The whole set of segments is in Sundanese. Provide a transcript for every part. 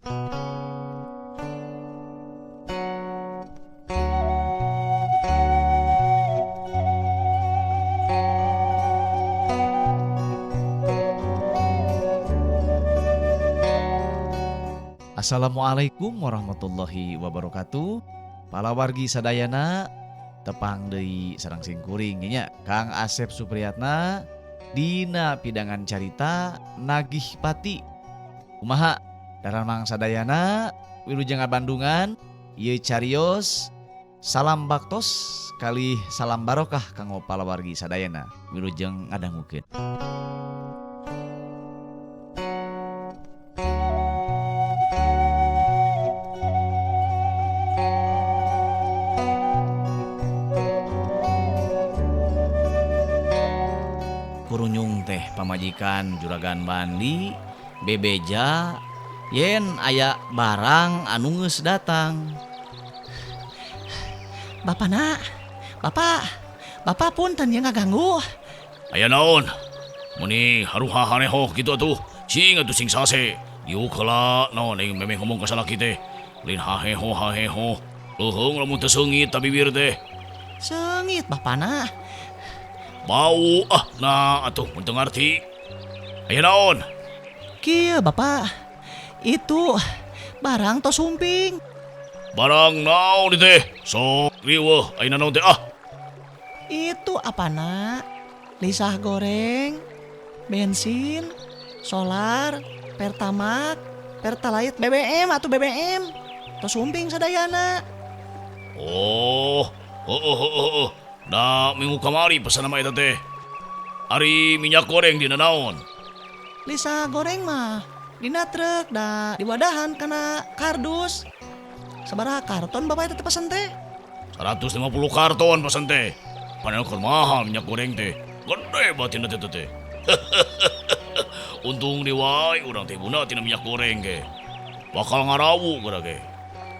Assalamualaikum warahmatullahi wabarakatuh. Palawargi sadayana tepang deui sareng simkuring nya Kang Asep Supriyatna dina pidangan carita Nagih Pati. Kumaha daramang sadayana wilujeng ngabandungan ieu carios salam baktos kalih salam barokah kanggo palawargi sadayana wilujeng ngadangukeun. Kurunyung teh pamajikan juragan Bandi bebeja yen aya barang anu geus datang. Bapak nak, bapak, bapak punten ya ngaganggu. Aya naon? Meni haruha hareho kitu atuh. Cing atuh sing sase. Diuk heula naon aing memeh ngomong ka salaki teh. Lain haheho haheho. Leuheung lamun teu seungit ta bibir teh. Seungit bapak nak. Bau ah nah atuh mun teu ngarti. Aya naon? Kieu bapak, itu barang tos sumping. Barang naon ieu teh? Sok riweuh aya naon teh ah. Itu apa nak? Lisah goreng, bensin, solar, Pertamax, Pertalite, BBM atau BBM. Tos sumping sadayana. Oh, heeh heeh heeh. Da minggu kamari pesan mah eta teh. Ari minyak goreng dina naon? Lisah goreng mah dina truk da diwadahan kana kardus. Sabaraha karton bapak eta teh pesen teh? 150 karton pesen teh. Padahal keur mahal minyak goreng teh. Gede batina teh teh. Untung deui wae urang teh guna tina minyak goreng ge. Bakal ngarawu geura ge.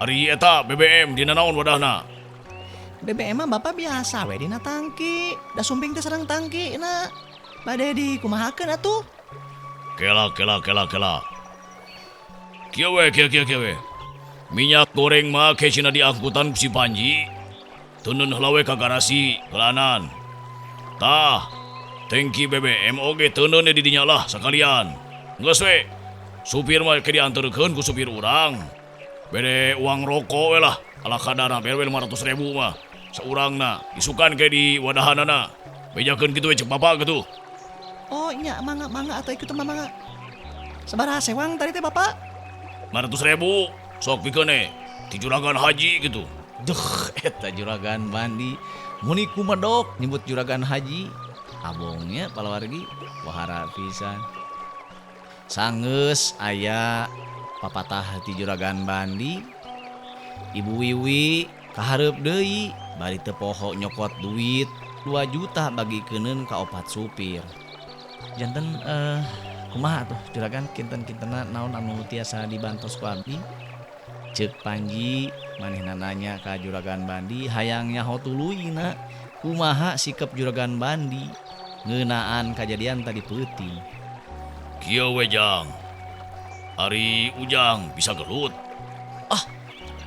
Ari eta BBM dina naon wadahna? BBM mah bapak biasa we dina tangki. Da sumping teh sareng tangki na. Bade dikumahakeun atuh? Kela kela kela kela. Kieu we kieu kieu kieu we. Minyak goreng mah ke cina diangkutan ku si Panji. Teundeun heula we ka garasi heulanan. Tah, tangki BBM oge teundeun di dinya lah sakalian. Geus we. Supir mah ke dianterkeun ku supir urang. Bere uang rokok we lah, ala kadar bere we 500.000 mah. Saurangna isukan ke di wadahanana. Bejakeun kitu we cek bapak kitu. Oh nya mangga mangga atuh ikut mah mangga. Sabaraha sewang tadi teh bapak? 500.000. Sok pikeun we ti juragan haji gitu. Duh, eta juragan Bandi muni kumedok nyebut juragan haji. Abongnya palawargi wahara pisan. Sanggeus aya papatah ti juragan Bandi. Ibu Wiwi kahareup deui bari teu poho nyokot duit 2 juta bagikeunkeun ka opat supir. Janten kumaha atuh juragan kinten-kintenna naon anu tiasa dibantos ku abdi? Ceuk Panji manehna nanya ka juragan Bandi hayang nyaho tuluyna kumaha sikap juragan Bandi ngeunaan kajadian tadi peuting. Kieu we jang. Ari Ujang bisa gelut. Ah,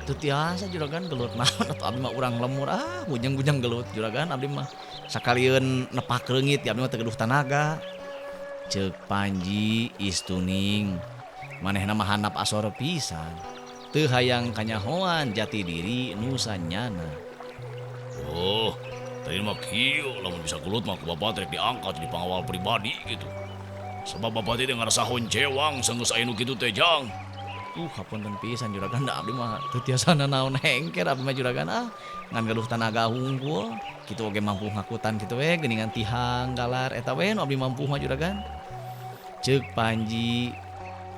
teu tiasa juragan gelut naon atuh abdi mah urang lemur ah bujang-bujang gelut juragan abdi mah sakalieun nepak reungit abdi mah teu gaduh tanaga. Ceuk Panji istuning manehna mah handap asor pisan. Teu hayang kanyahoan jati diri nu sanyana. Oh, tadi mah kieu lamun bisa gelut mah ku bapak teh diangkat jadi pengawal pribadi gitu. Sebab bapak teh ngarasa honcewang sanggeus aya nu kitu teh jang. Hapunten pisan juragan da abdi mah teu tiasa nanaon hengker abdi mah juragan ah ngan gaduh tanaga hungkul kitu oge mampu ngakutan kitu we geuningan tihang galar eta we nu abdi mampu mah juragan. Ceuk Panji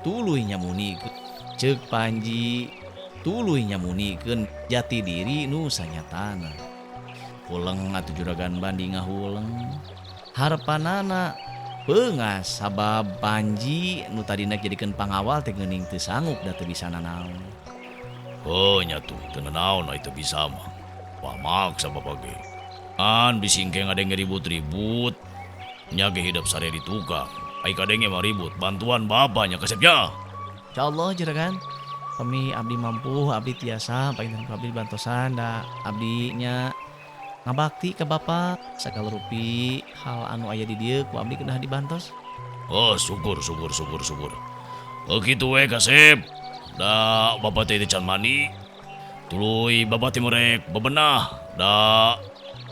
tuluy nyamunikeun. Ceuk Panji tuluy nyamunikeun jati diri nu sanyatana. Huleng atuh juragan Bandi ngahuleng. Harepanana peungas sabab Panji nu tadina jadikeun pangawal teh geuning teu sanggup da teu bisa nanaon. Heuh nya tuh teu nanaon ai teu bisa mah. Wah maksa bapak ge. An bisi engke ngadenge ribut-ribut. Nya ge hidup sare di tukang. Ai kadenge mah ribut bantuan bapaknya kasepnya. Insyaallah juragan. Pami abdi mampu abdi tiasa panginten ku abdi dibantosan da abdi nya ngabakti ka Bapak sagala rupi hal anu aya di dieu ku abdi kedah dibantos. Oh, syukur syukur syukur syukur. Oh, kitu we Kasep. Da bapak teh can mandi. Tuluy bapak teh merek bebenah. Da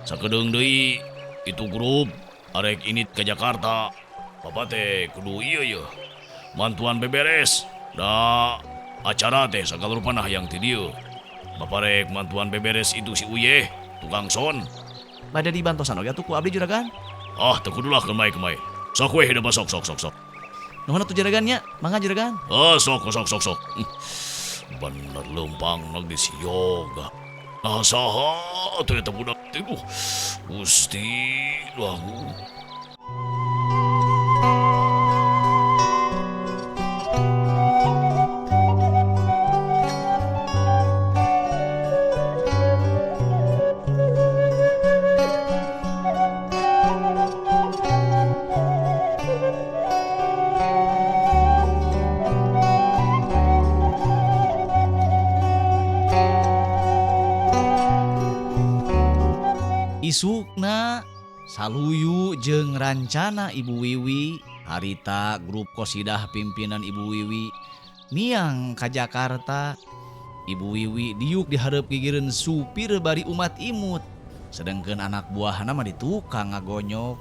sakedeung deui itu grup arek init ke Jakarta. Bapak teh kudu ieu ye. Mantuan beberes. Da acara teh sagala rupana hayang ti dieu. Bapak rek mantuan beberes itu si Uyeh, tukang son. Bade dibantosan oge atuh ku abdi juragan. Ah, teu kudu lah kemai kemai. Sok we hidup sok sok sok sok. Nuhun atuh juragan nya, mangga juragan. Ah, sok sok sok sok. Bener leumpang nag di si yoga. Nah saha atuh eta budak teh. Duh, Gusti, duh. Isukna saluyu jeung rancana Ibu Wiwi harita grup qosidah pimpinan Ibu Wiwi miang ka Jakarta. Ibu Wiwi diuk dihareup gigireun supir bari umat imut, sedengkeun anak buahna mah di tukang ngagonyok.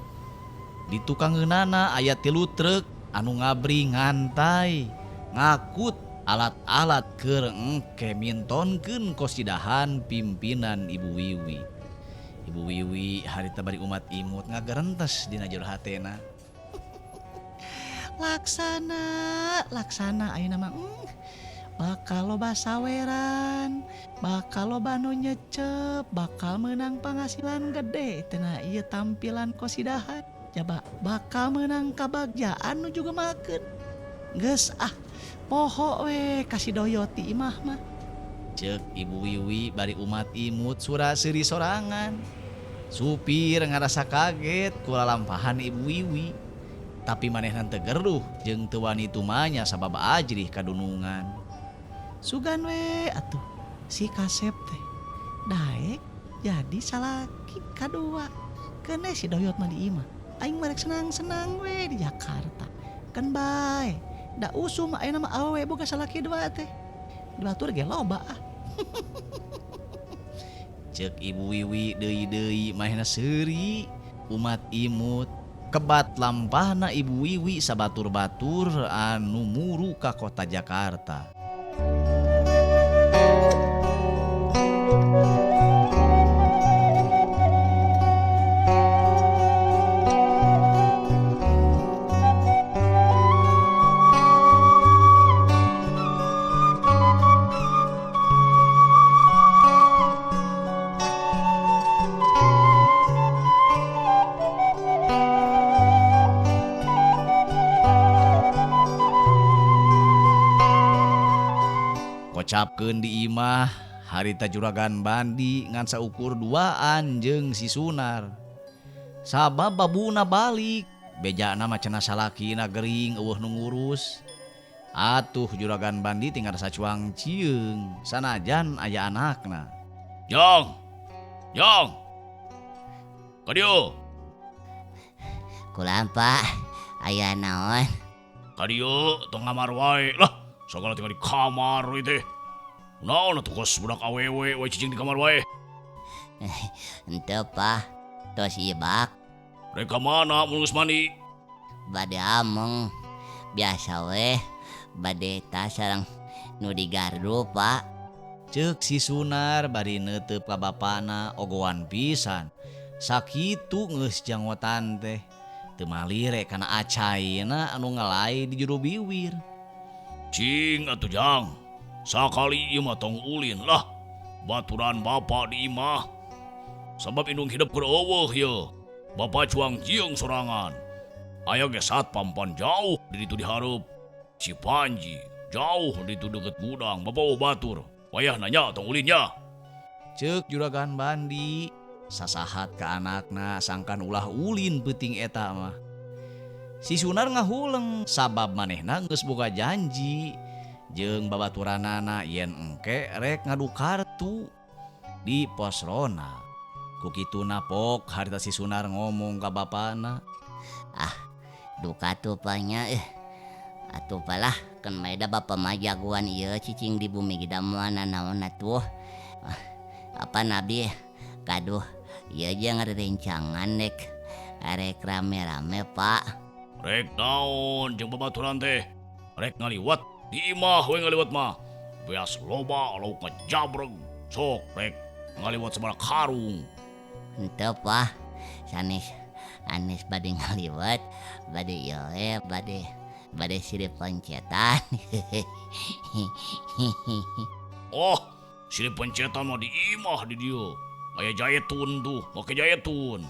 Di tukangeunana aya 3 truk anu ngabri ngantai ngakut alat-alat keur engke mintonkeun qosidahan pimpinan Ibu Wiwi. Ibu Wiwi harita bari umat imut ngagerentes dina jero hatena. Laksana, laksana ayeuna mah bakal loba saweran, bakal loba nu nyecep, bakal meunang panghasilan gede cenah ieu tampilan qosidahan. Jaba bakal meunang kabagjaan nu juga makeun. Geus ah, poho we ka si Doyot ti imah mah. Ceuk Ibu Wiwi bari umat imut sura-seuri sorangan. Supir ngarasa kaget ku lalampahan Ibu Wiwi. Tapi manehna teu geruh jeung teu wani tumanya sabab ajrih kadunungan. Sugan we atuh si Kasep teh daek jadi salaki kadua. Keun si Doyot mah di imah. Aing mah rek senang-senang we di Jakarta. Keun bae. Da usum ayeuna mah awewe boga salaki dua teh. Di batur ge loba ah. Ceuk Ibu Wiwi deui-deui manehna seuri umat imut. Kebat lampahna Ibu Wiwi sabatur-batur anu muru ka kota Jakarta. Kocapkeun di imah harita juragan Bandi ngan saukur duaan jeung si Sunar. Sabab babuna balik, bejana mah cenah salakina gering eueuh nu ngurus. Atuh juragan Bandi tinggal sacuang cieung sanajan aya anakna. Jong. Jong. Ka dieu. Kulampa aya naon? Ka dieu tong ngamar wae lah. Sagala tinggal di kamar we teh. Naon atuh kos budak awewe we cicing di kamar wae. Henteu Pak, tos ibak. Rek ka mana mun geus mandi? Bade ameng. Biasa we, bade tas sareng nu di gardu Pak. Ceuk si Sunar bari neuteup ka bapana ogoan pisan. Sakitu geus janggotan teh. Teu malire kana acaina anu ngelai di jero biwir. Cing atuh Jang, sakali ieu mah tong ulin lah. Baturan bapa di imah. Sabab indung hidup keur eueuh ye. Bapa cuang cieung sorangan. Aya ge satpam pan jauh di ditu dihareup. Si Panji jauh di ditu deukeut gudang, bapa eueuh batur. Wayah nanya tong ulin nya. Ceuk juragan Bandi sasahat ka anakna sangkan ulah ulin peuting eta mah. Si Sunar ngahuleng sabab manehna geus boga janji Jeung babaturanana yen engke rek ngadu kartu di pos ronda. Ku kituna pok harita si Sunar ngomong ka bapana. Ah, duka tuh panya atuh palah kan maeda bapa mah jagoan ieu cicing di bumi ge da moal nanaon atuh. Apa nabi gaduh ieu jeung rerencangan rek rek rame-rame Pak. Rek naon jeung babaturan teh? Rek ngaliwat di imah we ngaliwat mah. Beas loba lauk ngajabreg. Sok rek ngaliwat sabaraha karung. Henteu Pak, sanes anes bade ngaliwat, bade ieu we bade bade silih pencetan. Oh, silih pencetan mah di imah di dieu. Aya jayetun tuh, make jayetun.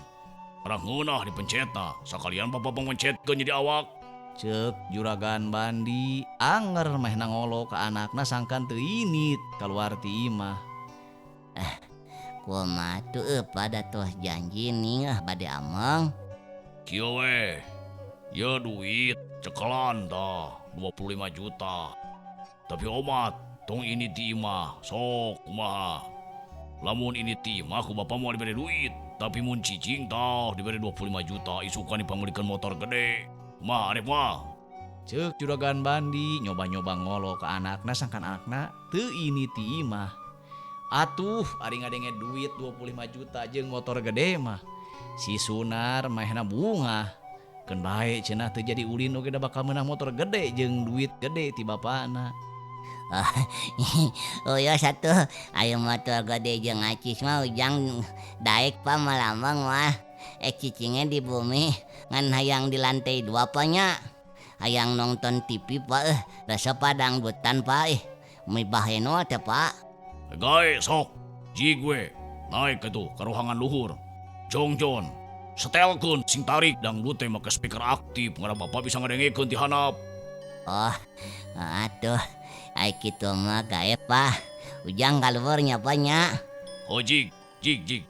Arah ngeunah dipencetna, sakalian bapak pangmencetkeun jadi awak. Ceuk Juragan Bandi anger mehna ngolo ka anakna sangkan teu init kaluar ti imah. Kumaha tuh pada tuh janji nih bade ameng. Kieu we. Ye duit cekelan tah 25 juta. Tapi omat tong ini ti imah sok kumaha. Lamun ini ti imah ku bapa moal dibere duit, tapi mun cicing tah dibere 25 juta isukan dipangbelikeun motor gede. Kumaha arek mah? Ceuk Juragan Bandi nyoba-nyoba ngolo ka anakna sangkan anakna teu ini ti imah. Atuh ari ngadenge duit 25 juta jeung motor gede mah. Si Sunar mahna bungah. Keun bae cenah teu jadi ulin oge da bakal meunang motor gede jeung duit gede ti bapana. Oh ya satu ayo motor gede jeung acis mah ujang daek pa malamang mah. Cicingnya di bumi ngan hayang di lantai 2 pa nya. Hayang nonton TV pa rasa padangdutan pa mibaheno teh Pak. Gae sok jig we naik ke tuh ke ruangan luhur. Jongjon setelkeun sing tarik dangdut teh make speaker aktif ngarah bapak bisa ngadengekeun ti handap. Oh, atuh ai kitu mah gae Pak. Ujang kaluhur nya pa nya. Oh jig jig jig.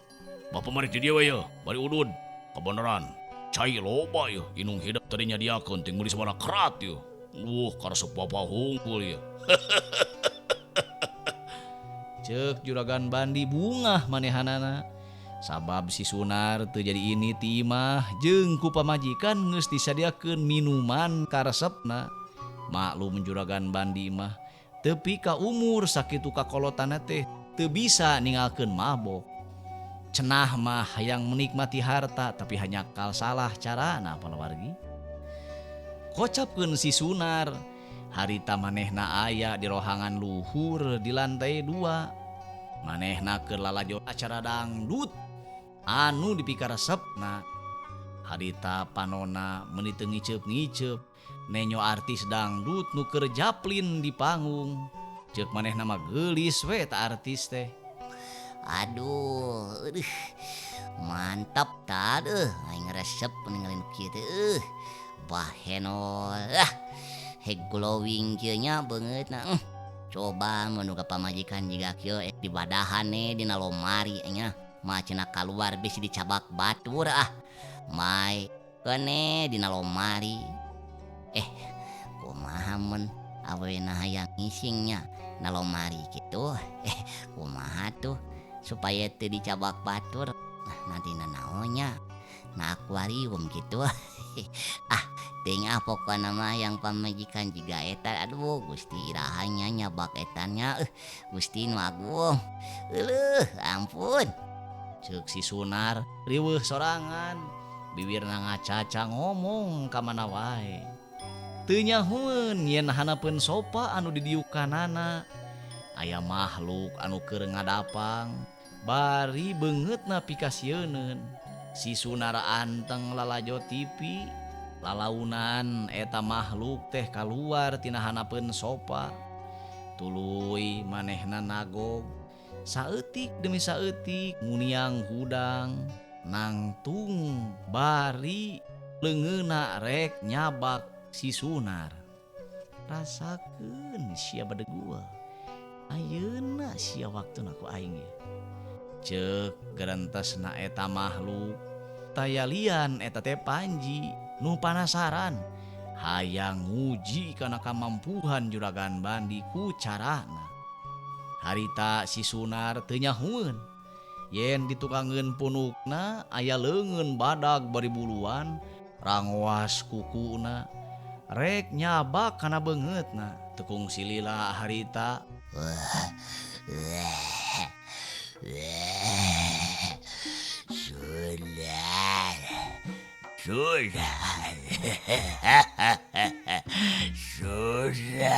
Bapak mari ti dieu we yeuh, bari udud. Kabeneran cai loba yeuh inung hidep tadi nyadiakeun ting meuli sabaraha kerat yeuh. Wuh karesep bapak hungkul yeuh. Ceuk Juragan Bandi bungah manehanana. Sabab si Sunar teu jadi ini ti imah jeung ku pamajikan geus disadiakeun minuman karesepna. Maklum Juragan Bandi mah tepi ka umur sakitu kakolotanna teh teu bisa ninggalkeun mabok. Cenah mah hayang menikmati harta tapi hanya kal salah carana palawargi. Kocapkeun si Sunar harita manehna aya di rohangan luhur di lantai 2. Manehna keur lalajo acara dangdut anu dipikaresepna. Harita panona meuni teu ngiceup-ngiceup nenyo artis dangdut nu keur japlin di panggung. Ceuk manehna mah geulis we ta artis teh. Aduh, aduh, mantap ta deuh, aing resep ninggalin kieu teh. Bahenol ah. Head glowing kieu nya beungeutna. Coba mun ka pamajikan jiga kieu di badahan dina lomari nya. Mah cenah kaluar bisi dicabak batur ah. Mai kene dina lomari. Kumaha mun awena hayang ngisingnya na lomari kitu. Kumaha tuh supaya teu dicabak batur. Nah, nanti nanaonnya na akuarium gitu. Ah, teuing ah pokona mah yang pamajikan jiga eta. Aduh, Gusti irahanya nyabak etannya. Gusti nu agung. Euleuh, ampun. Ceuk si Sunar riweuh sorangan. Biwirna ngacaca ngomong ka mana wae. Teu nyahueun yen hanapeun sopa anu didiukanana. Aya makhluk anu keur ngadapang bari beungeutna pikasieuneun. Si Sunar anteng lalajo TV, lalaunan eta makhluk teh kaluar tina hanapeun sopa. Tuluy manehna nagog saeutik demi saeutik nguniang hudang nangtung bari leungeunna rek nyabak si Sunar. Rasakeun sia badegua. Ayeuna sia waktuna ku aing ye. Ceuk gerentesna eta makhluk. Tayalian eta teh Panji nu panasaran. Hayang nguji kana kamampuhan Juragan Bandi ku carana. Harita si Sunar teu nyahueun. Yen ditukangeun punukna aya leungeun badag bari buluan rangoas kukuna. Rek nyabak kana beungeutna teu kungsi lila harita. Sunar. Sunar. Sunar.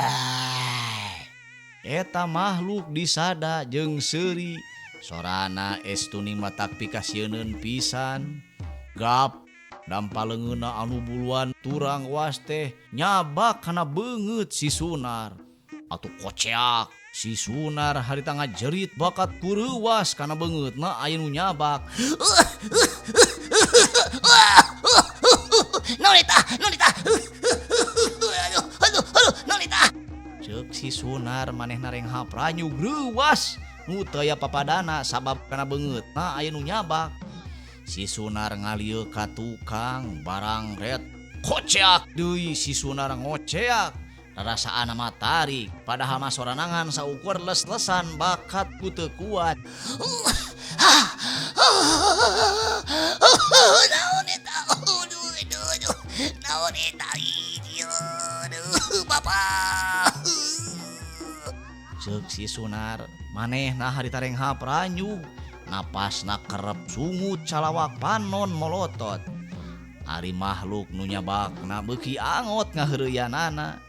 Eta makhluk disada jeung seuri. Sorana estuning matak pikasieuneun pisan. Gap dampa leungeunna anu buluan turang was teh nyabak kana beungeut si Sunar. Atuh koceak si Sunar harita ngajerit bakat kureuwas kana beungeutna aya nu nyabak. Nolita, nolita. Aduh, aduh, aduh, nolita. Ceuk si Sunar manehna renghap ranyug reuwas nu teu aya papadana sabab kana beungeutna aya nu nyabak. Si Sunar ngalieu ka tukang barang ret koceak deui si Sunar ngoceak. Rarasaan mah tarik padahal mah soranangan saukur les-lesan bakat ku teu kuat. Naon eta? Aduh, aduh, aduh. Naon eta? Aduh, Bapak. Ceuk si Sunar manehna harita renghap ranyug napasna kerep sungut calawak panon molotot. Ari makhluk nu nyabakna beuki angot ngaheureuyanana.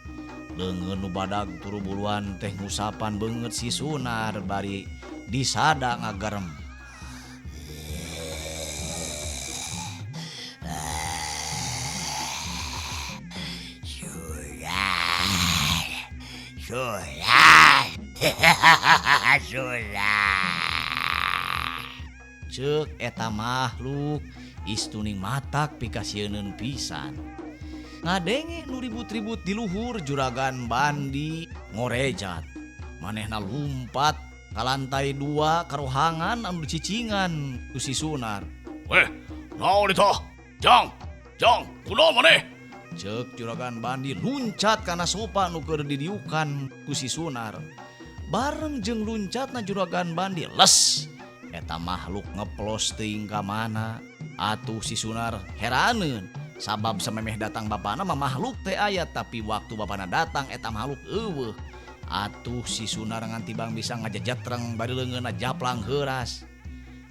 Leungeun nu badag turu buluan teh ngusapan beungeut si Sunar bari disada ngagerem. Sunar. Sunar. Sunar. Ceuk eta makhluk istuning matak pikasieuneun pisan. Ngadenge nu ribut-ribut di luhur Juragan Bandi ngorejat. Manehna lumpat ka lantai 2 karohangan anu dicicingan ku si Sunar. Weh, naon eta? Jang, jang, kunaon maneh? Ceuk Juragan Bandi luncat kana sofa nu keur didiukan ku si Sunar. Bareng jeung luncatna Juragan Bandi les eta makhluk ngeplos teuing ka mana. Atuh si Sunar heraneun sabab samemeh datang bapana mah makhluk teh aya tapi waktu bapana datang eta makhluk eueuh. Atuh si Sunar ngantibang bisa ngajejetreng bari leungeunna japlang heuras.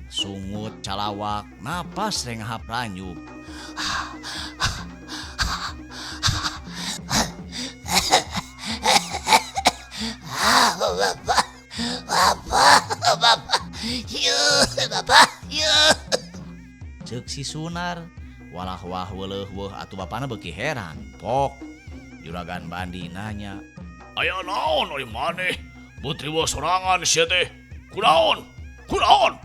Sungut calawak napas renghap ranyug. Bapak, bapak, bapak, yeuh, bapak, yeuh. Ceuk si Sunar walah wah weuleuh weuh atuh bapana beuki heran. Pok Juragan Bandi nanya, Aya naon euy maneh? Putri weuh sorangan sia teh. Kunaon? Kunaon?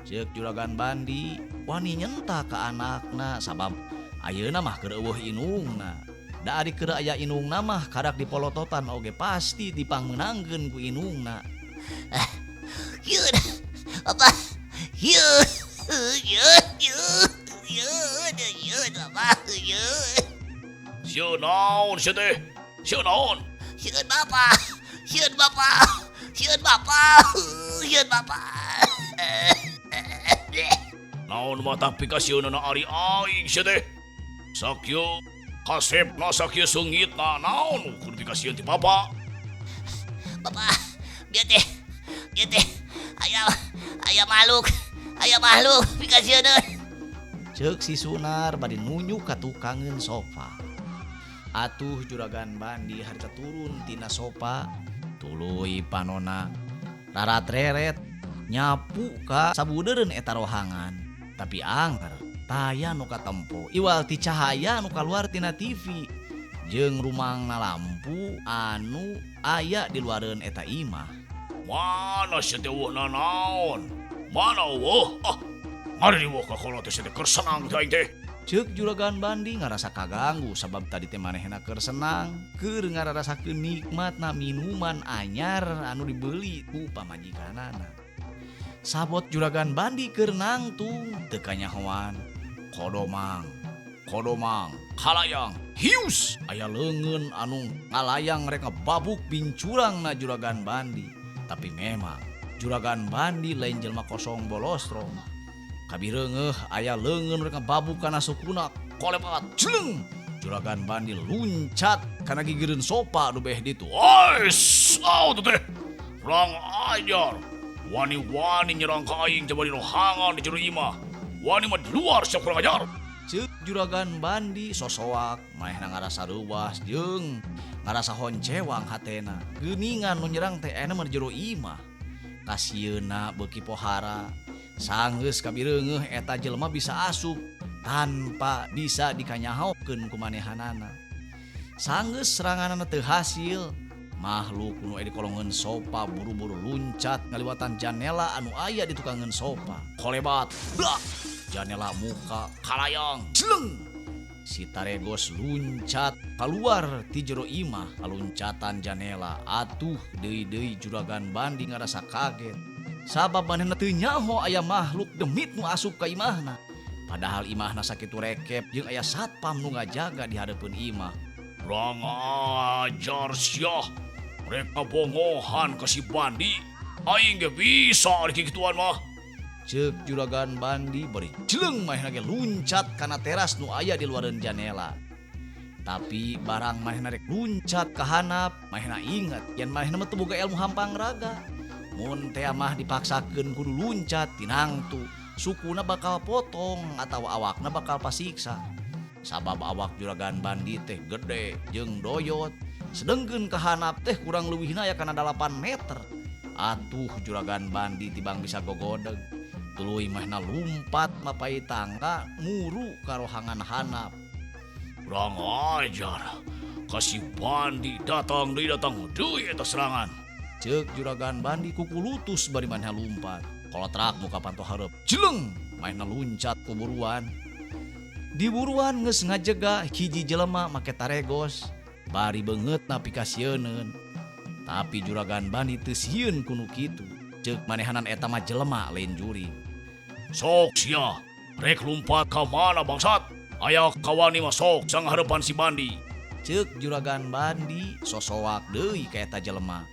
Ceuk Juragan Bandi wani nyenta ka anakna sabab ayeuna mah keur eueuh inungna. Da ari keur aya inungna mah kadak dipolototan oge pasti dipangmeunangkeun ku inungna. Yeuh, Bapak. Yeuh, yeuh, yeuh, yeuh, yeuh, Bapak, yeuh. Sieun naon sia teh? Sieun naon? Sieun Bapak, sieun Bapak, sieun Bapak, sieun Bapak. Naon mah tapi kasieunana ari aing sia teh? Sakieu kasepna sakieu seungitna naon kudu dikasieun ti Bapak? Bapak, bieu teh, bieu teh aya, aya makhluk, aya makhluk pikasieun. Ceuk si Sunar bari nunjuk ka tukangeun sofa. Atuh Juragan Bandi harita turun tina sofa, tuluy panona rarat-reret nyapu ka sabudeureun eta rohangan. Tapi anger taya nu katempo iwal ti cahaya nu kaluar tina TV jeung rumangna lampu anu aya di luareun eta imah. Mana sia teh eueuh nanaon? Mana eueuh? Ah, mari diweuh ka kolot teh sia teh keur senang teh aing teh. Ceuk Juragan Bandi ngarasa kaganggu sabab tadi teh manehna keur senang, keur ngararasakeun nikmatna minuman anyar anu dibeli ku pamajikanana. Sabot Juragan Bandi keur nangtung teu kanyahoan. Kodomang, Kodomang kalayang hius aya leungeun anu ngalayang rek ngababuk bincurangna Juragan Bandi. Tapi memang Juragan Bandi lain jelema kosong bolostro. Kabireungeuh aya leungeun rek ngababuk kana sukuna kolepat jleng. Juragan Bandi luncat kana gigireun sopa nu beh ditu. Ais, au teh. Kurang ajar. Wani-wani nyerang ka aing coba di rohangan di jero imah. Wani mah di luar siap kurang ajar. Ceuk Juragan Bandi sosoak manehna ngarasa reuwas jeung ngarasa honcewang hatena. Geuningan nu nyerang teh ayeuna mah di jero imah. Kasieuna beuki pohara. Sanggeus kabireungeuh eta jelema bisa asup tanpa bisa dikanyahokeun ku manehanana. Sanggeus seranganana teu hasil, makhluk nu aya di kolongeun sopa buru-buru luncat ngaliwatan janela anu aya di tukangeun sopa. Kolebat, blak! Janela muka kalayang, jleng! Si Taregos luncat keluar ti jero imah kaluncatan janela. Atuh deui-deui Juragan Bandi ngarasa kaget. Sabab manehna teu nyaho aya makhluk demit nu asup ka imahna. Padahal imahna sakitu rekep jeung aya satpam nu ngajaga di hareupeun imah. Kurang ajar sia. Rek ngabongohan ka si Bandi. Aing ge bisa ari kikituan mah. Ceuk Juragan Bandi bari jleng manehna ge luncat kana teras nu aya di luareun janela. Tapi barang manehna rek luncat ka handap, manehna inget yen manehna mah teu boga ilmu hampang raga. Mun teh mah dipaksakeun kudu luncat tinangtu, sukuna bakal potong atawa awakna bakal pasiksa. Sabab awak Juragan Bandi teh gede jeung doyot, sedengkeun ka handap teh kurang leuwihna aya kana 8 meter. Atuh Juragan Bandi tibang bisa gogodeg. Tuluy manehna lumpat mapai tangga muru ka rohangan handap. Kurang ajar. Ka si Bandi datang deui eta serangan. Ceuk Juragan Bandi kukulutus bari manehna lumpat. Kolotrak muka panto hareup. Jleng manehna luncat ku buruan. Di buruan geus ngajega hiji jelema make taregos bari beungeutna pikasieuneun. Tapi Juragan Bandi teu sieun ku nu kitu. Ceuk manehanan eta mah jelema lain jurig. Sok sia, rek lumpat ka mana bangsat? Aya kawani mah sok sanghareupan si Bandi. Ceuk Juragan Bandi sosoak deui ka eta jelema.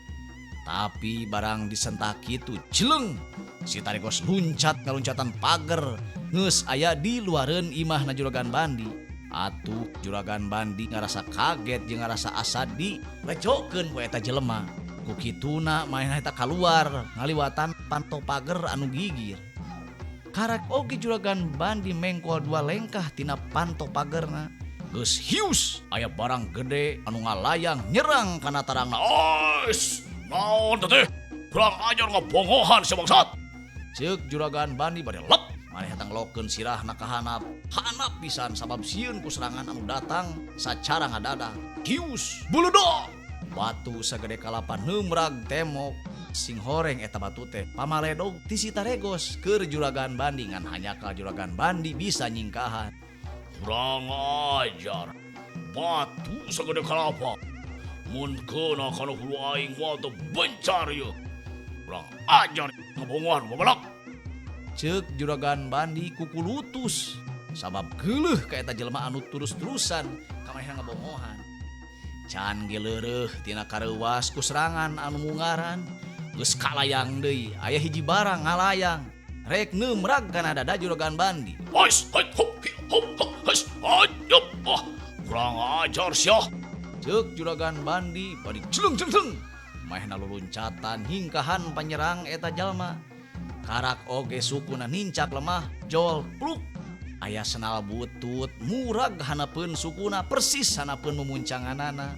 Tapi barang disentak kitu jleng si Taregos luncat ngaluncatan pager geus aya di luareun imahna Juragan Bandi. Atuh Juragan Bandi ngarasa kaget jeung ngarasa asa dilecokeun ku eta jelema. Ku kituna manehna eta kaluar ngaliwatan panto pager anu gigir. Karak oge Juragan Bandi mengkol 2 lengkah tina panto pagerna. Geus hius aya barang gede anu ngalayang nyerang kana tarangna. Ais, naon teh? Kurang ajar ngabongohan si bangsat. Ceuk Juragan Bandi bade lep manehna teh ngelokeun sirahna ka handap. Handap pisan sabab sieun ku serangan anu datang sacara ngadadak. Hius buludo. Batu sagede kalapa neumrag temok. Sing horeng eta batu teh pamaledog ti si Taregos keur Juragan Bandi ngan hanyakal Juragan Bandi bisa nyingkahan. Kurang ajar. Batu sagede kalapa. Mun keuna kana hulu aing moal teu bencar ieu. Kurang ajar ngabongohan babalak. Ceuk Juragan Bandi kukulutus sabab geuleuh ka eta jelema anu terus-terusan ka manehna ngabongohan. Can ge leureuh tina kareuwas ku serangan anu mungaran. Geus kalayang deui aya hiji barang ngalayang rek neumrag kana dada Juragan Bandi. Ais, hai, hop, hi, hop, hop, hais, hai, yup, ah, kurang ajar sia. Ceuk Juragan Bandi bari jleng jleng jleng. Manehna luluncatan hingkahan panyerang eta jalma. Karak oge sukuna nincak lemah jol pluk. Aya senal butut murag hanapeun sukuna persis hanapeun mumuncanganana.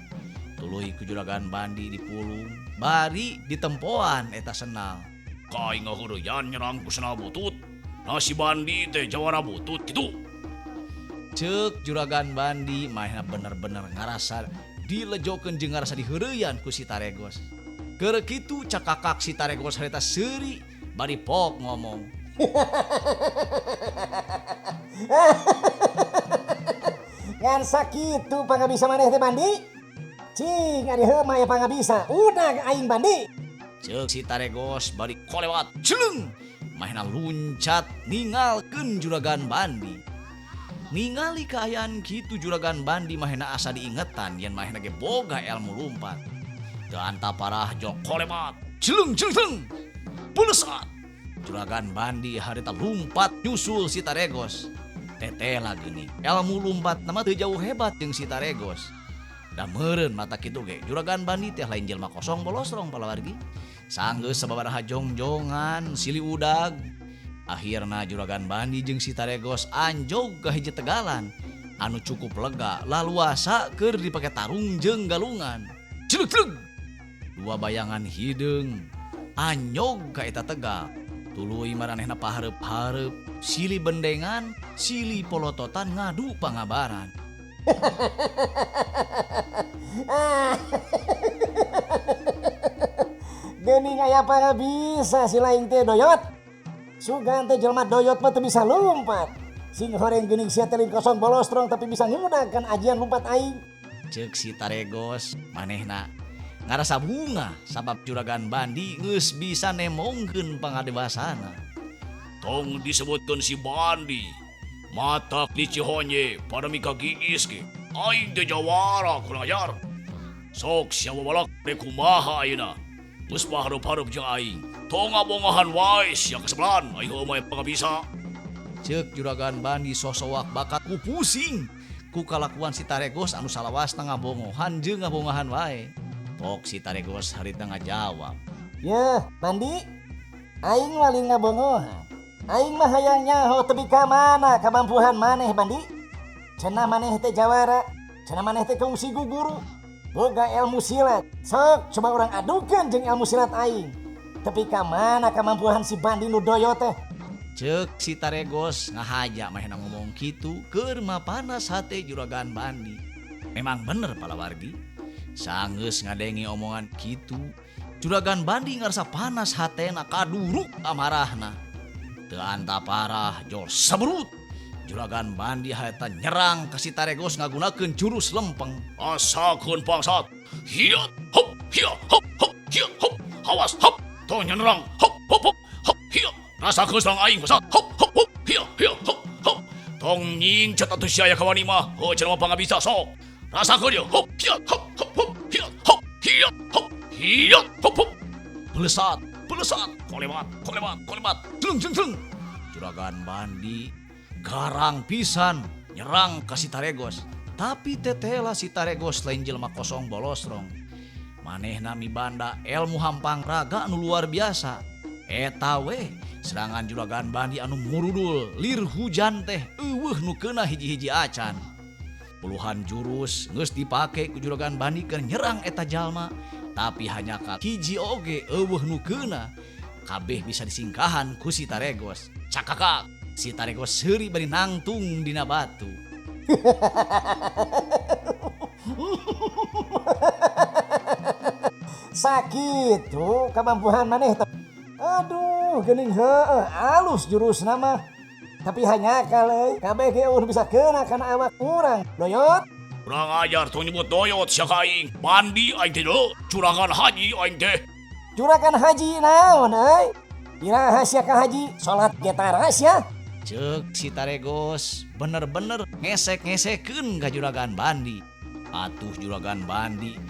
Tuluy ku Juragan Bandi dipulung bari ditempoan eta senal. Kai ngaheureyan nyerang ku senal butut. Nah si Bandi teh jawara butut kitu. Ceuk Juragan Bandi manehna bener-bener ngarasa dilejokeun jeung ngarasa diheureyan ku si Taregos. Keur kitu cakakak si Taregos harita seuri bari pok ngomong. Ngan sakitu pangabisa maneh teh Bandi? Cing ari heuh mah aya pangabisa, udah aing Bandi. Ceuk si Taregos bari kolewat jleng. Manehna luncat ningalkeun Juragan Bandi. Ningali kaayaan kitu Juragan Bandi mahena asa diingetan yen mahena ge boga ilmu lumpat. Teu anta parah jol kolemat. Jeleng jeleng jeleng. Pulesat. Juragan Bandi harita lumpat nyusul si Taregos. Teteh lagi nih, ilmu lumpat nama teu jauh hebat jeung si Taregos. Da meureun mata kitu ge, Juragan Bandi teh lain jelema kosong bolosrong palawargi. Sanggeus sababaraha jongjongan silih udag. Akhirna Juragan Bandi jeung si Taregos anjog ka hiji tegalan anu cukup lega laluasa keur dipake tarung jeung galungan. Celuk-celuk. Dua bayangan hideung anyog ka eta tegal. Tuluy maranehna pahareup-hareup, silih bendengan, silih polototan ngadu pangabaran. Geuning aya pangabisa si laing teh doyot. Sugan teh jelema doyot mah teu bisa lumpat. Sing horeng geuning sia teh lain kosong bolostrong tapi bisa ngudangkeun ajian lumpat aing. Ceuk si Taregos manehna ngarasa bunga sabab Juragan Bandi geus bisa nemongkeun pangadewasana. Tong disebutkeun si Bandi. Matak di Cihonye pada mika gigis ge. Aing teh jawara kurang ajar. Sok sia babalak rek kumaha ayeuna. Geus pahareup-hareup jeung aing. Tong ngabongahan wae sia kasebelan aing heueuh mah pangabisa. Ceuk Juragan Bandi sosoak bakat ku pusing ku kalakuan si Taregos anu salawasna ngabongohan jeung ngabongahan wae. Tok si Taregos harita ngajawab. Yeuh, Bandi, aing waling ngabongohan. Aing mah hayang nyaho tepi ka mana kamampuhan maneh Bandi. Cenah maneh teh jawara, cenah maneh teh kungsi guru. Boga ilmu silat. Sok coba urang adukeun jeung ilmu silat aing. Tepi ka mana kamampuhan si Bandi nu doyo teh? Ceuk si Taregos ngahaja manehna ngomong kitu keur mapanas hate Juragan Bandi. Memang bener palawargi. Sanggeus ngadenge omongan kitu, Juragan Bandi ngarasa panas hatena kaduruk amarahna. Teu anta parah jol seberut. Juragan Bandi harita nyerang ka si Taregos ngagunakeun jurus lempeng. Asakeun bangsat. Hiat hop hiat hop hop hiat hop. Awas hop tong nyerang hop hop hop hop hiat. Rasakeun serang aing bangsat. Hop hop hop hiat hiat hop hop. Tong nyingcat atuh sia kawani mah. Heuh cenah mah pangabisa sok. Rasakeun ieu hop hiat hop hop hop hiat hop hiat hop hiat hop hop. Pelesat, pelesat, kolemat, kolemat, kolemat. Jeleng jeleng jeleng. Juragan Bandi garang pisan nyerang ka si Taregos. Tapi tetela si Taregos lain jelema kosong bolosrong. Manehna mibanda ilmu hampang raga anu luar biasa. Eta we serangan Juragan Bandi anu murudul lir hujan teh eueuh nu keuna hiji-hiji acan. Puluhan jurus geus dipake ku Juragan Bandi keur nyerang eta jalma, tapi hanya ka hiji oge eueuh nu keuna. Kabeh bisa disingkahan ku si Taregos. Cakakak, si Taregos seuri bari nangtung dina batu. Sakitu kamampuhan maneh teh. Aduh, geuning heueuh alus jurusna mah. Tapi hanya kali kabeh ge eueuh bisa keuna kana awak urang. Doyot. Kurang ajar tong nyebut doyot sia ka aing. Bandi aing teh deui, Juragan Haji aing teh. Juragan Haji naon euy? Iraha sia ka haji, salat ge tara sia. Ceuk si Taregos bener-bener ngesek-ngesekeun ka Juragan Bandi. Atuh Juragan Bandi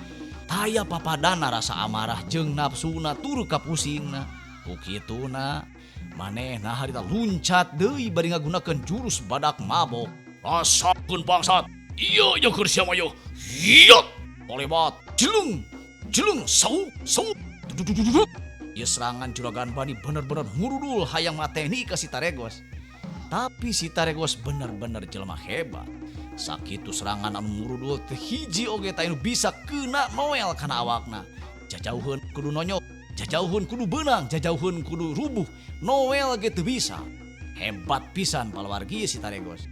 taya papadana rasa amarah jeung nafsuna tur kapusingna. Ku kituna manehna harita luncat deui bari ngagunakeun jurus badak mabok. Rasakeun bangsat. Ieu ieu keur sia mah ieu. Hiat. Kolebat, jelung, jelung, sau, sau. Dududududud. Ieu serangan Juragan Bandi bener-bener murudul hayang mateni ka si Taregos. Tapi si Taregos bener-bener jelema hebat. Sakitu serangan anu murudul teh hiji oge teh anu bisa kena noel kana awakna. Jajauheun kudu nonyok, jajauheun kudu beunang, jajauheun kudu rubuh. Noel ge teu bisa. Hebat pisan palawargi si Taregos.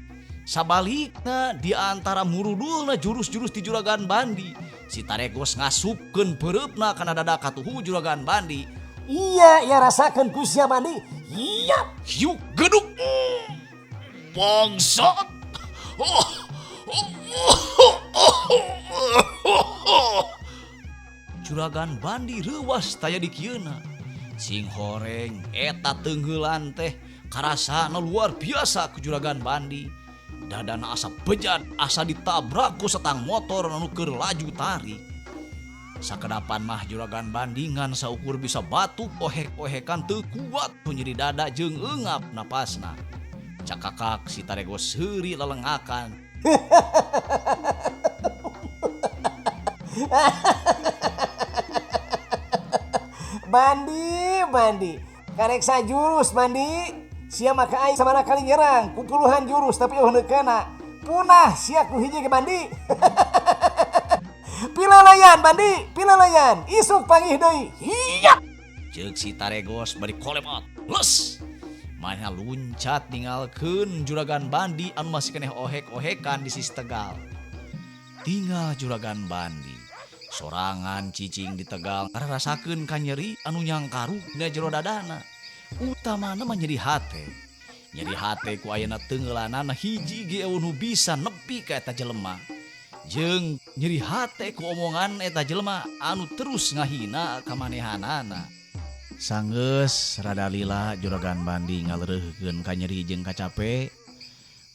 Sabalikna di antara murudulna jurus-jurus ti Juragan Bandi, si Taregos ngasupkeun peureupna kana dada katuhu Juragan Bandi. Iya, ya rasakeun ku sia Bandi. Iya. Hiuk geduk. Bangsat. Juragan Bandi reuwas taya dikieuna. Sing horeng eta teunggeulan teh karasana luar biasa ku Juragan Bandi. Dadana asa bejad asa ditabrak ku setang motor anu keur laju tarik. Sakedapan mah Juragan Bandingan saukur bisa batuk ohek-ohekan teu kuat ku nyeri dada jeung eungap napasna. Cakakak si Taregos seuri lelengakan. Bandi, Bandi, karek sajurus Bandi. Sia maka aing sabaraha kali nyerang ku puluhan jurus tapi eueuh kana. Punah sia ku hiji ge Bandi. Pilalayan Bandi, pilalayan. Isuk panggih deui. Hiya. Ceuk si Taregos bari kolemat. Les. Manehna luncat ninggalkeun Juragan Bandi anu masih keneh ohek-ohekan di sisi tegal. Tinggal Juragan Bandi sorangan cicing di tegal ngarasakeun kanyeri anu nyangkaruk dina jero dadana. Utamana mah nyeri hate. Nyeri hate ku ayeuna teungeulanana hiji ge eueuh nu bisa nepi ka eta jelema. Jeung nyeri hate ku omongan eta jelema anu terus ngahina ka manehanana. Sanggeus rada lila Juragan Bandi ngaleureurkeun kanyeri jeung kacape.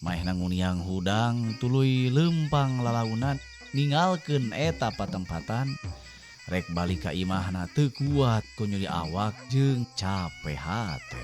Manehna nguniang hudang tuluy leumpang lalaunan ninggalkeun eta patempatan. Rek balik ka imahna teu kuat ku nyeri awak jeung cape hate.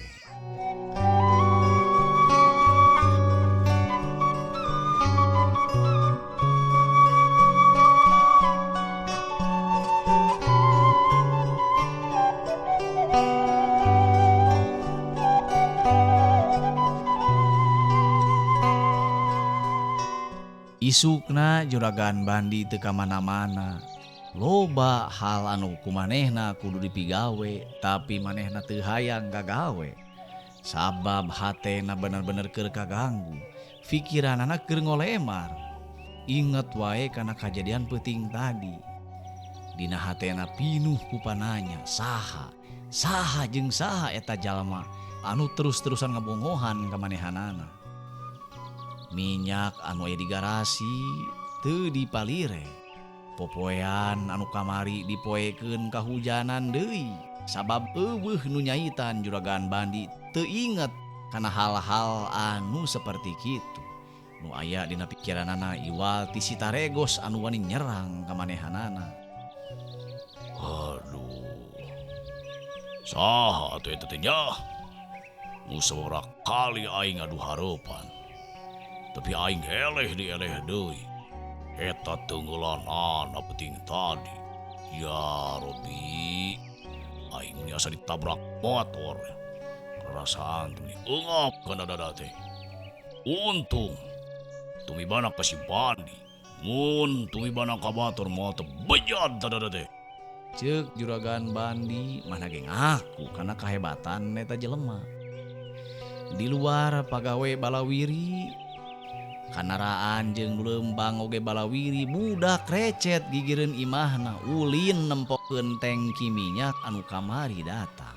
Isukna Juragan Bandi teu ka mana-mana. Loba hal anu kumanehna kudu dipigawe, tapi manehna teu hayang gagawe. Sabab hatena bener-bener keur kaganggu, pikiranana keur ngolemar. Inget wae kana kajadian peuting tadi. Dina hatena pinuh ku pananya, saha, saha jeung saha eta jalma anu terus-terusan ngabongohan ka manehanana. Minyak anu aya di garasi teu dipalire. Popoean anu kamari dipoekeun kahujanan deui sabab eueuh nu nyaitan Juragan Bandi teu inget kana hal-hal anu seperti kitu. Nu aya dina pikiranana iwal ti si Taregos anu wani nyerang ka manehanana. Aduh. Saha atuh eta teh nya? Nu sababaraha kali aing adu hareupan. Tapi aing eleh dieleh deui. Eta teungeulanana peuting tadi. Ya Robi, aing meni asa ditabrak motor. Karasaan teh meni eungap kana dada teh. Untung tumibana ka si Bandi. Mun tumibana ka batur moal teu bejad dada teh. Ceuk Juragan Bandi mana ge ngaku kana kahebatan eta jelema. Di luar pagawe balawiri, kanaraan jeung leumbang oge balawiri budak recet gigireun imahna ulin nempokeun tangki minyak anu kamari datang.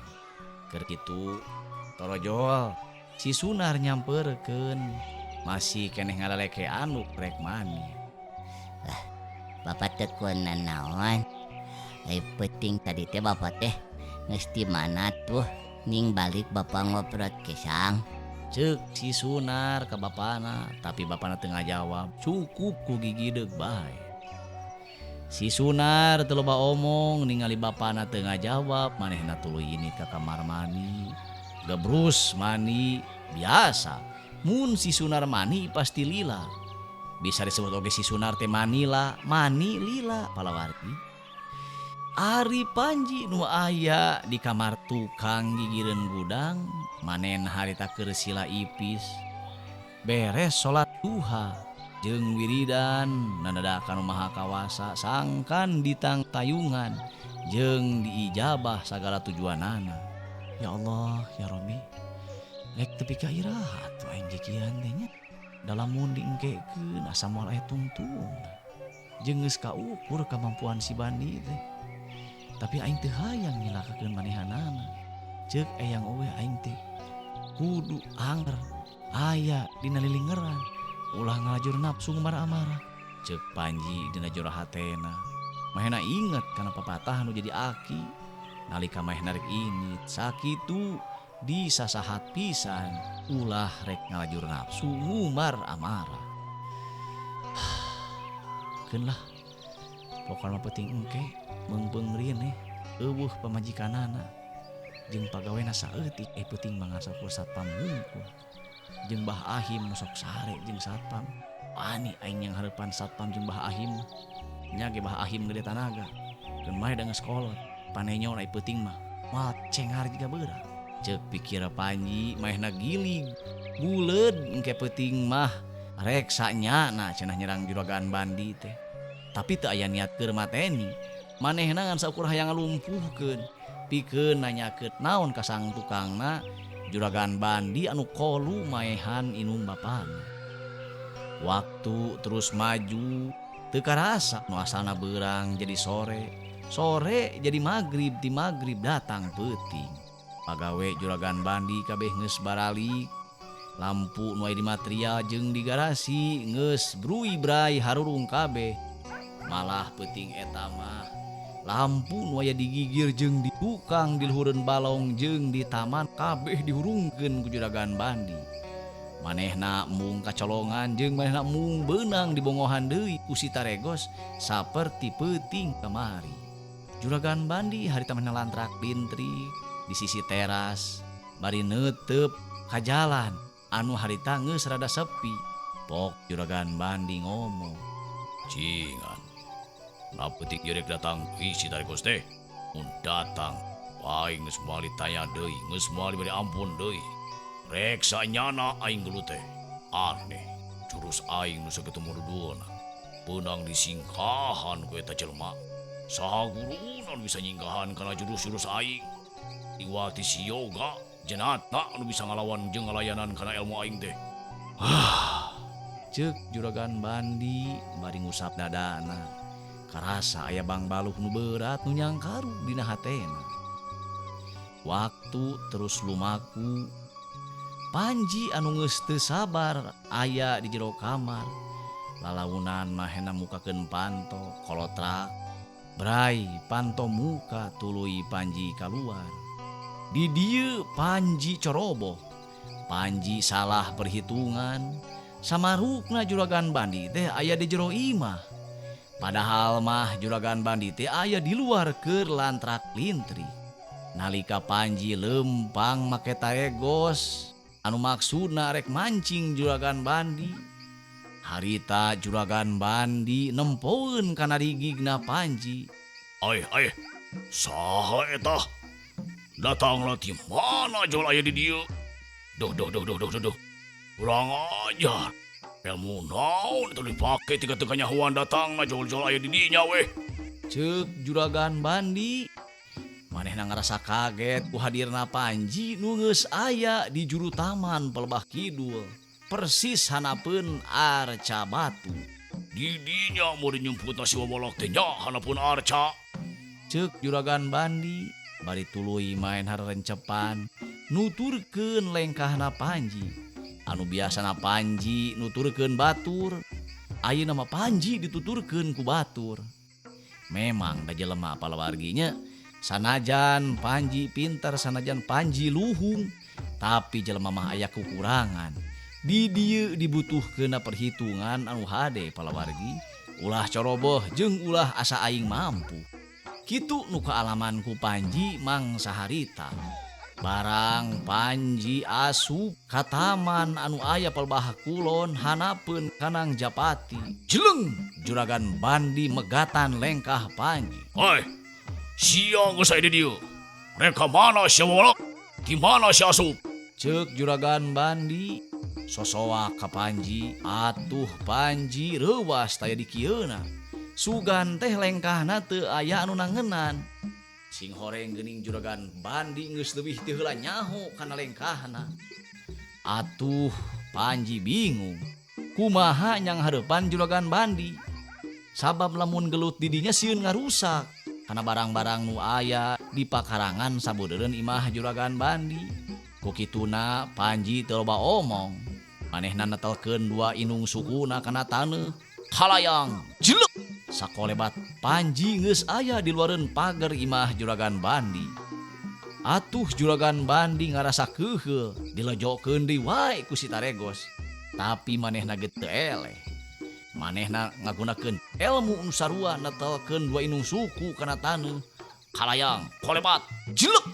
Keur kitu torojol si Sunar nyamperkeun masih keneh ngaleleke anu rek mani. Lah, bapak teh kueuna naon? Ai peuting tadi teh bapak teh geus di mana tuh? Ning balik bapak ngobrol kesang. Ceuk si Sunar ka bapana, tapi bapana teu ngajawab, cukup ku gigideug bae. Si Sunar teu loba omong ningali bapana teu ngajawab, manehna tuluy ini ka kamar mandi. Gebrus mandi biasa. Mun si Sunar mani pasti lila. Bisa disebut oge si Sunar teh manila, mani lila palawargi. Ari Panji nu aya di kamar tukang gigireun gudang, manen harita keur sila ipis. Beres salat duha jeung wiridan nanadakan nu maha kawasa sangkan ditangtayungan jeung diijabah sagala tujuanana. Ya Allah, ya Rabbi. Rek tepi ka iraha atuh aing jikian teh nya. Dalamun diengkekeun asa moal aya tungtung. Jeung geus kaukur kamampuan si Bandi teh. Tapi aing teu hayang nyilakakeun manehanana. Ceuk eyang owe aing teh kudu anger aya dina lilingeran ulah ngalajur nafsu marah-marah. Ceuk Panji dina jero hatena. Manehna inget kana papatah nu jadi aki. Nalika manehna rek init sakitu Disasahat pisan ulah rek ngalajur nafsu ngumar amarah. Keun lah pokona mah peuting engke meungpeung rineh eueuh pamajikanana jeung pagawena saeutik eh peuting mah ngan saukur satpam hungkul jeung Bah Ahim nu sok sare jeung satpam. Wani aing yang hareupan satpam jeung Bah Ahim nya ge Bah Ahim gede tanaga keun bae da geus kolot panenyo ai peuting mah moal cengar jiga beurang. Ceuk pikir Panji maehna gilig buleud engke peuting mah rek sanyana cenah nyerang juragan Bandi teh. Tapi teu aya niat keur mateni manehna ngan saukur hayang ngalumpuhkeun pikeun nanyakeun naon kasang tukangna juragan Bandi anu kolu maehan inung bapana. Waktu terus maju teu karasa nu asalna beurang jadi sore, sore jadi magrib, ti magrib datang peuting. Pagawe juragan Bandi kabeh geus baralik, lampu nu aya di material jeung di garasi geus brui-brai harurung kabeh. Malah peuting eta mah lampu nu aya digigir jeung di tukang di luhureun balong jeung di taman kabeh dihurungkeun ku juragan Bandi. Manehna mung kacolongan jeung manehna mung beunang dibongohan deui ku si Taregos saperti peuting kamari. Juragan Bandi harita manehna lantrak lintrik di sisi teras bari neuteup ka jalan anu harita geus rada sepi. Pok juragan Bandi ngomong, Cingan, na peuting ieu rek datang deui si Taregos teh. Mun datang aing geus moal ditanya deui, geus moal diberi ampun deui. Rek sanyana aing gelut teh. Aneh, jurus aing nu sakitu mududuna beunang disingkahan ku eta jelema. Saha guruna nu bisa nyingkahan kana jurus-jurus aing? Iwati si Yoga jenata nu bisa ngalawan jeung ngalayanan kana ilmu aing teh. Ceuk juragan Bandi bari ngusap dadana. Karasa aya bangbaluh nu berat nu nyangkaru dina hatena. Waktu terus lumaku. Panji anu geus teu sabar aya di jero kamar. Lalaunan mahena mukakeun panto kolotrak. Brai panto muka tuluy Panji kaluar. Di dieu Panji coroboh. Panji salah perhitungan. Samarukna juragan Bandi teh aya di jero imah. Padahal mah juragan Bandi teh aya di luar keur lantrak lintri. Nalika Panji lempang make taregos anu maksudna rek mancing juragan Bandi. Harita juragan Bandi nempoeun kana rigigna Panji. Ai ai, saha eta? Datanglah ti mana jol aya di dieu? Duh duh duh duh duh duh duh. Kurang ajar. Ilmu naon itu dipake tiga teu kanyahoan datangna jol-jol aya di dinya weh. Ceuk juragan Bandi. Manehna ngarasa kaget ku hadirna Panji nu geus aya di juru taman Pelebah Kidul. Persis hanapeun arca batu. Di dinya mun nyumputna si wabolok teh nya hanapeun arca. Ceuk juragan Bandi bari tuluy maen harencepan nuturkeun lengkahna Panji. Anu biasana Panji nuturkeun batur, ayeuna mah Panji dituturkeun ku batur. Memang da jelema palawarginya sanajan Panji pinter, sanajan Panji luhung, tapi jelema mah aya kukurangan. Di dieu dibutuhkeunna perhitungan anu hade palawargi, ulah coroboh jeung ulah asa aing mampu. Kitu nu kaalaman ku Panji mangsa harita. Barang Panji asup ka taman anu aya Pelbah Kulon hanapeun Kanang Japati. Jeleng juragan Bandi megatan lengkah Panji. Hoi, sia geus aya di dieu. Rek ka mana sia wabolok? Di mana sia asup? Ceuk juragan Bandi sosoak ka Panji. Atuh Panji reuwas taya dikieuna. Sugan teh lengkahna teu aya anu nangenan. Sing horeng geuning juragan Bandi geus leuwih teu heula nyaho kana lengkahna. Atuh Panji bingung. Kumaha nyang hareupan juragan Bandi? Sabab lamun gelut di dinya sieun ngarusak kana barang-barang nu aya di pakarangan sabudeureun imah juragan Bandi. Ku kituna Panji teu loba omong. Manehna netelkeun dua inung sukuna kana taneuh. Halayang jelek. Sakolebat Panji geus aya di luareun pager imah juragan Bandi. Atuh Juragan Bandi ngarasa keuheul dilejokeun deui wae ku si Taregos. Tapi manehna ge teu eleh. Manehna ngagunakeun ilmu nu sarua netelkeun dua inung suku kana taneuh. Kalayang, kolebat, jelek.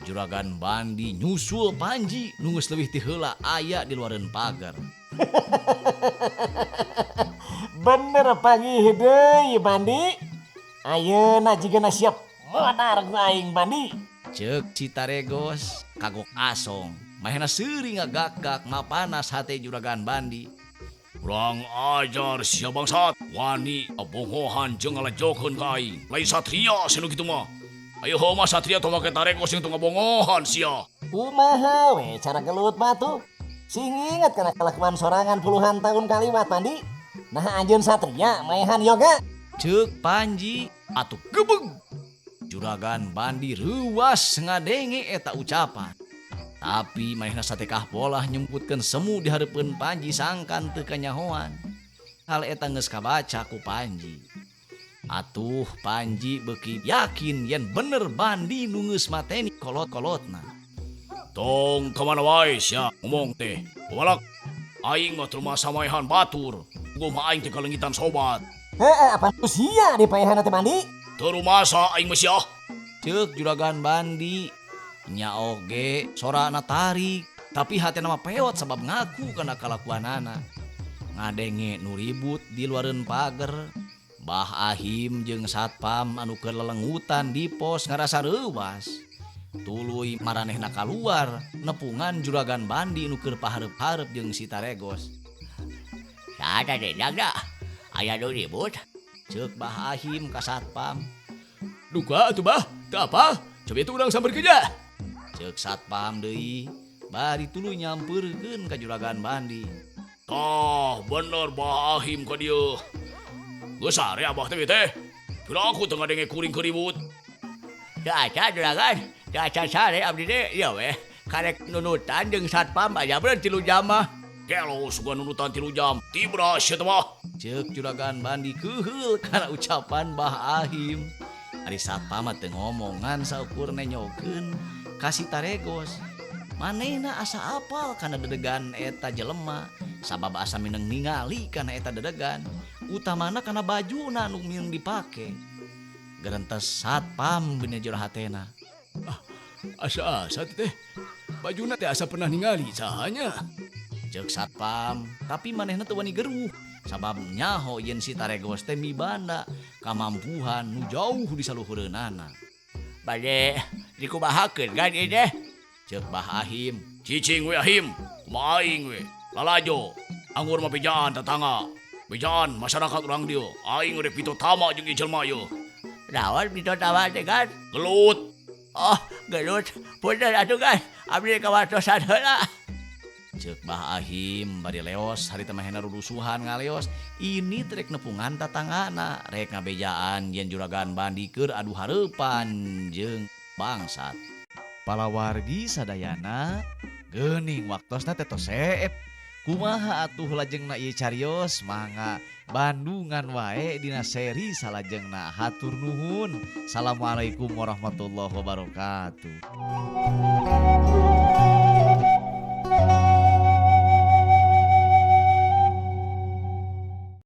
Juragan Bandi nyusul Panji nu geus leuwih ti heula aya di luareun pagar. Bener panggih deui Bandi. Ayeuna jigana siap modar ku aing Bandi. Ceuk si Taregos kagok asong. Manehna seuri ngagak-gak mapanas hate Juragan Bandi. Kurang ajar sia bangsat, wani abongohan jeung ngalejokeun ka aing. Lain satria sia nu kitu mah. Ayo mah satria tong make taregos jeung tong ngabongohan sia. Kumaha we cara gelut mah tuh? Sing inget kana kalakuan sorangan puluhan tahun kaliwat Bandi. Nah anjeun satria maehan yoga. Ceuk Panji atuh gebeg. Juragan Bandi reuwas ngadenge eta ucapan. Tapi manehna satekah polah nyumputkeun semu di hareupeun Panji sangkan teu kanyahoan. Hal eta geus kabaca ku Panji. Atuh Panji beuki yakin yen bener Bandi nu geus mateni kolot-kolotna. Tong kamana wae sia ngomong teh. Balak aing mah teu masa maehan batur. Gua mah aing teh kalengitan sobat. Heeh, apa sia di paehan teh Bandi? Teu rumasa aing mah sia. Ceuk Juragan Bandi. Nya oge sorana tarik, tapi hatena mah peot sabab ngaku kana kalakuanana. Ngadenge nu ribut di luareun pager. Bah Ahim jeung satpam anu keur lelengutan di pos ngarasa reuwas. Tuluy maranehna kaluar nepungan Juragan Bandi nu keur pahareup-hareup jeung si Taregos. Saha teh dagda? Aya nu ribut? Ceuk Bah Ahim ka satpam. Duka atuh bah, teu apa? Coba itu urang sampeurkeun ja. Ceuk satpam deui, bari tuluy nyampeurkeun ka Juragan Bandi. Tah, bener Bah Ahim ka dieu. Geus sare abah teh teh. Pira aku teu ngadenge kuring keur ribut. Teu acan Juragan, teu acan sare abdi teh ieu weh. Karek nunutan jeung satpam aya bener 3 jam mah. Gelo sugan nunutan 3 jam. Tibra sia teh mah. Ceuk Juragan Bandi keuheul kana ucapan Bah Ahim. Ari satpam mah teu ngomong ngan saukur nenyokeun ka si Taregos. Manehna asa apal kana dedegan eta jelema, sabab asa mineng ningali kana eta dedegan, utamana kana bajuna nu mineng dipake. Gerentes satpam bener jero hatena. Ah, asa-asa teh. Bajuna teh asa pernah ningali sahanya. Ceuk satpam, tapi manehna teu wani geruh sabab nyaho yen si Taregos teh mibanda kamampuhan nu jauh di saluhureunana. Bade dikumahakeun kan ieu teh? Ceuk Bah Ahim. Cicing we Ahim, kumaha aing we. Lalajo, anggur mah bejaan tetangga. Bejaan masyarakat urang dieu. Aing rek pito tama jeung ieu jelema ieu. Naon pito tama teh kan? Gelut. Oh, gelut. Punten atuh kan. Abdi kawartosan heula. Ceuk Bah Ahim bari leos harita mahena rurusuhan ngaleos. Ini trek nepungan tatanggana rek ngabejaan yen Juragan Bandi keur adu hareupan jeung bangsat. Palawargi sadayana geuning waktosna teh tos seep. Kumaha atuh lajengna ieu carios mangga Bandungan wae dina seri salajengna. Hatur nuhun. Assalamualaikum warahmatullahi wabarakatuh.